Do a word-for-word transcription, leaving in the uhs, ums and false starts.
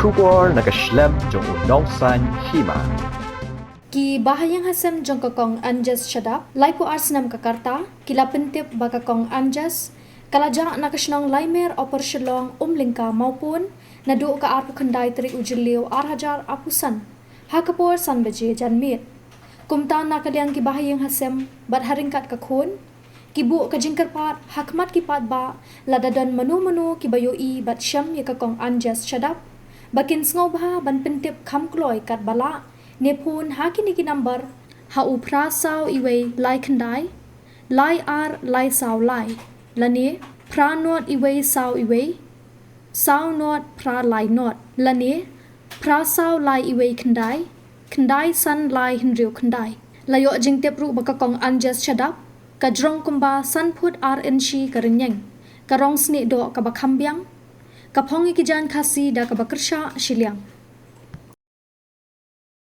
Khubor na ka shlem jong u nongsan hima. Ki bahaïing hasem jong ka kong Anjas Shadap, laiphew ar snem ka karta, ki la pyntip ba ka kong Anjas ka la jah na ka shnong Laimer, Upper Shillong, Umlyngka, Mawpun, naduh ka arphew khyndai tarik u Jylliew ar hajar arphew san, ha ka por san baje janmiet. Kumta na ka liang ki bahaïing hasem bad ha ryngkat ka khun, ki buh ka jingkyrpad ha khmat ki paidbah, lada don mano mano kiba ïohi bad shem ïa ka kong Anjas Shadap, ba kin sngewbha ban pyntip kham kloi katba lah, ne phone ha kine ki number, ha u phra saw iwei lai khyndai, lai ar lai saw lai, lane phra nod iwei saw iwei, saw nod phra lai nod, lane phra saw lai iwei khyndai, khyndai san lai hynriew khyndai. La ïoh jingtip ruh ba ka kong Anjas Shadap ka jrong kumba san phut ar inshi ka rynïeng, ka rong snieh doh kaba kham biang, ka phong ïa ki jaiñ Khasi da kaba kyrshah shiliang.